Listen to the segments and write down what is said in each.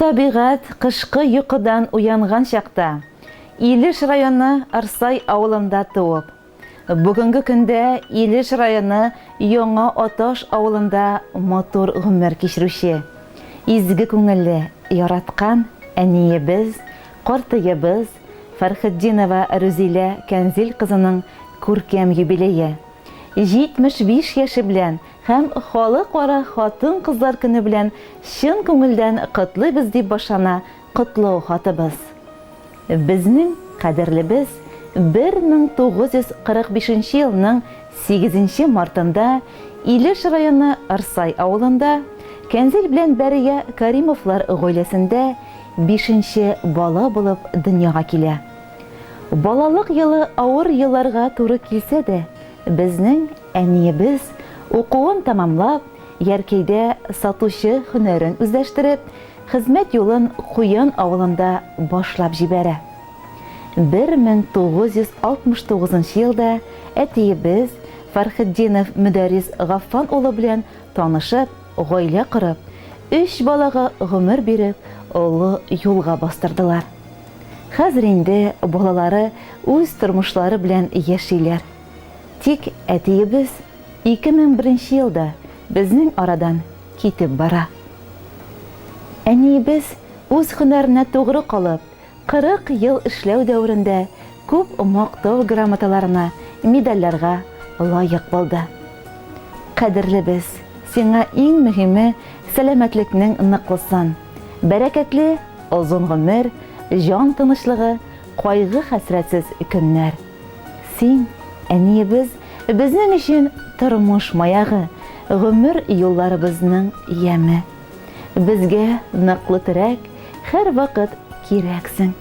табигать кышкы йокыдан уянган чакта, Илеш районы Арсай авылында туып, бүгенге көндә Илеш районы Яңа Аташ авылында матур гомер кичерүче, изге күңелле, яраткан әниебез, картыебыз Фәрхетдинова Рүзилә Кәнзил кызының күркәм юбилее, 75 яше белән һәм Халыкара хатын-кызлар көне белән чын күңелдән котлыйбыз дип башлана котлау хатыбыз. Безнең кадерлебез 1945 елның сигезенче мартында Илеш районы Арсай авылында Кәнзил белән Бәрия Каримовлар гаиләсендә бишенче бала булып дөньяга килә. Балалык елы авыр елларга туры килсә дә, безнең әниебез, укуын тәмамлап, Яркәйдә сатучы һөнәрен үзләштереп, хезмәт юлын Куян авылында башлап җибәрә. 1969 елда әтиебез Фәрхетдинов Мөдәррис Гаффан улы белән танышып, гаилә корып, өч балага гомер биреп, олы юлга бастырдылар. Хәзер инде балалары үз тормышлары белән яшиләр. Тик әтиебез 2001 елда безнең арадан китеп бара. Әниебез үз һөнәренә тугры калып, 40 ел эшләү дәверендә күп Мактау грамоталарына, медальләргә лаек булды. Кадерлебез, сиңа иң мөһиме сәламәтлекнең ныклысын, бәрәкәтле озын гомер, җан тынычлыгы, кайгы-хәсрәтсез көннәр. Син, әниебез, безнең өчен тормыш маягы, гомер юлларыбызның яме. Безгә ныклы терәк, һәрвакыт кирәксең.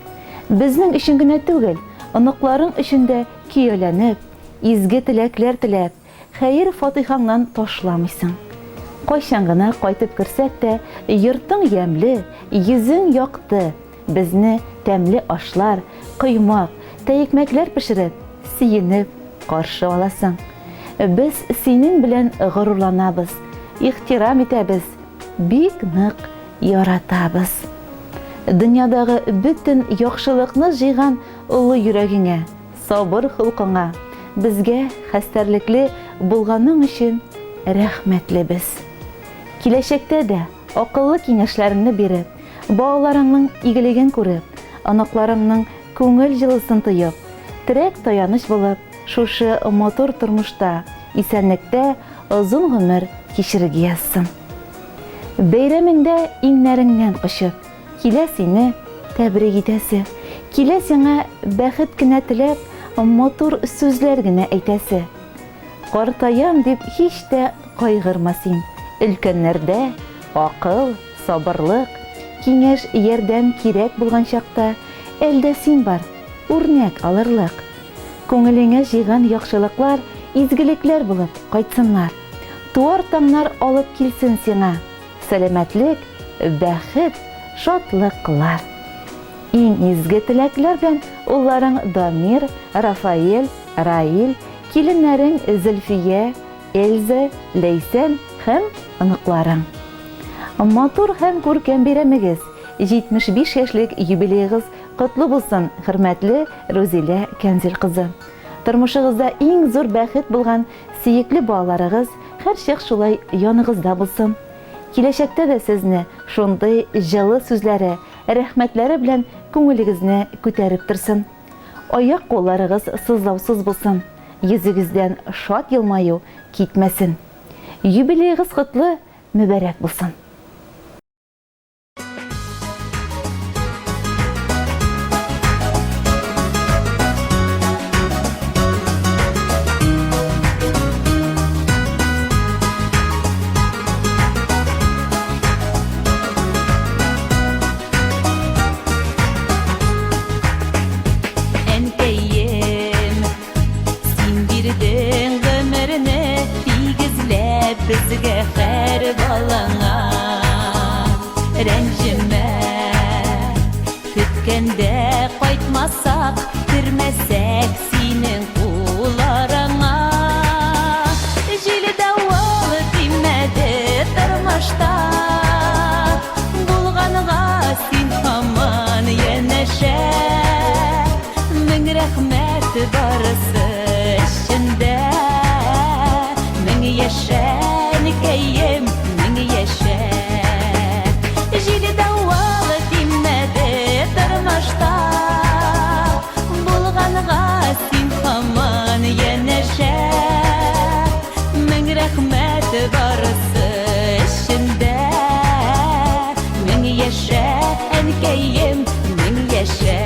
Безнең өчен генә түгел, оныкларың өчен дә көяләнеп, изге теләкләр теләп, хәер-фатыйхаңнан ташламыйсың. Кайчан гына кайтып керсәк тә, йортың ямьле, йөзең якты, безне тәмле ашлар, коймак, тәекмәкләр пешереп, сөенеп каршы аласың. Без синең белән горурланабыз, ихтирам итәбез, бик нык яратабыз. Дөньядагы бөтен яхшылыкны җыйган олы йөрәгеңә, сабыр холкыңа, безгә хәстәрлекле булганың өчен рәхмәтлебез. Киләчәктә дә акыллы киңәшләреңне биреп, балаларыңның игелеген күреп, оныкларыңның күңел җылысын тоеп, терәк-таяныч булып, шушы матур тормышта, исәнлектә озын гомер кичерергә язсын. Бәйрәмеңдә иңнәреңнән кочып, Килә сине тәбрик итәсе, Килә сиңа бәхет кенә теләп, Матур сүзләр генә әйтәсе. Картаям дип һич тә кайгырма син, Өлкәннәрдә акыл, сабырлык, Киңәш, ярдәм кирәк булган чакта, Әлдә син бар, үрнәк алырлык. Күңелеңә җыйган яхшылыклар Изгелекләр булып кайтсыннар. Туар таңнар алып килсен сиңа. Сәламәтлек, бәхет, шатлыклар. Иң изге теләкләр белән улларың Дамир, Рафаэль, Раил, киленнәрең Зөлфия, Эльза, Ләйсән һәм оныкларың. Матур һәм күркәм бәйрәмегез, 75 яшьлек юбилеегыз котлы булсын, хөрмәтле Рузилә Кәнзил кызы. Тормышыгызда иң зур бәхет булган Сөекле балаларыгыз һәрчак шулай яныгызда булсын. Киләчәктә дә сезне шундый җылы сүзләре, рәхмәтләре белән күңелегезне күтәреп торсын. Аяк-кулларыгыз сызлаусыз булсын, йөзегездән шат елмаю китмәсен. Юбилеегыз котлы, мөбарәк булсын! Әнкәем, син бирдең гомерне тигезләп безгә һәр балаңа. Рәнҗемә, көткәндә кайтмасак, кермәсәк синең кул араңа. Җил-давыл тимәде тормышта, булганга. яшә, әнкәем, мең яшә. Җил давыл тимәде тормышта, Булганга син һаман янәшә. Мең рәхмәт барысы өчен дә. Мең яшә, әнкәем, мең яшә.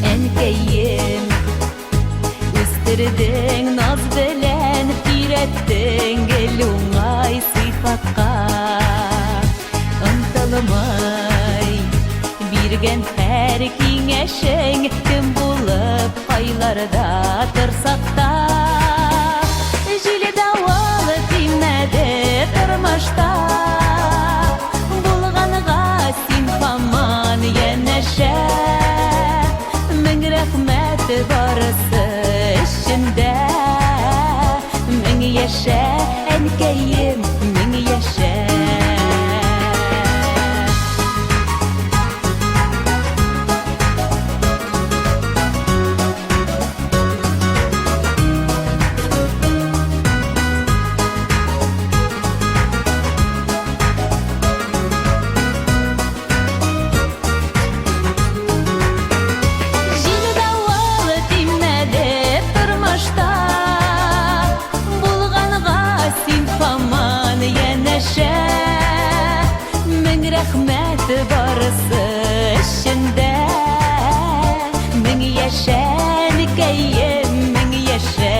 Әнкәем, үстердең наз белән, өйрәттең гел уңай сыйфатка. Онытылмый биргән һәр киңәшең, кем булып кайларда торсак та. Җил давыл тимәде тормышта, булганга син һаман янәшә. Мең рәхмәт барысы өчен дә. Мең яшә, әнкәем, мең яшә. Җил давыл тимәде тормышта, Булганга син һаман янәшә. Мең рәхмәт барысы өчен дә. Мең яшә, әнкәем, мең яшә.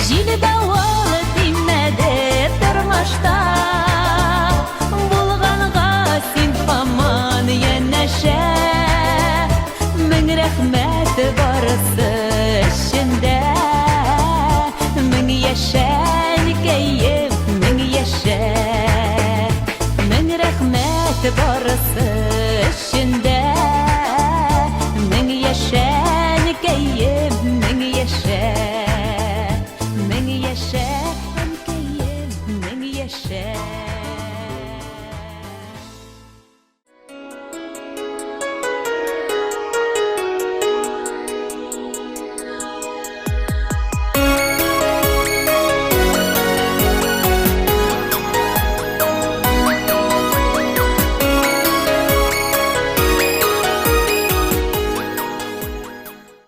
Җил давыл тимәде тормышта, Булганга син һаман янәшә. Мең рәхмәт барысы өчен дә. Мең яшә, әнкәем, мең яшә. Мең рәхмәт барысы өчен дә.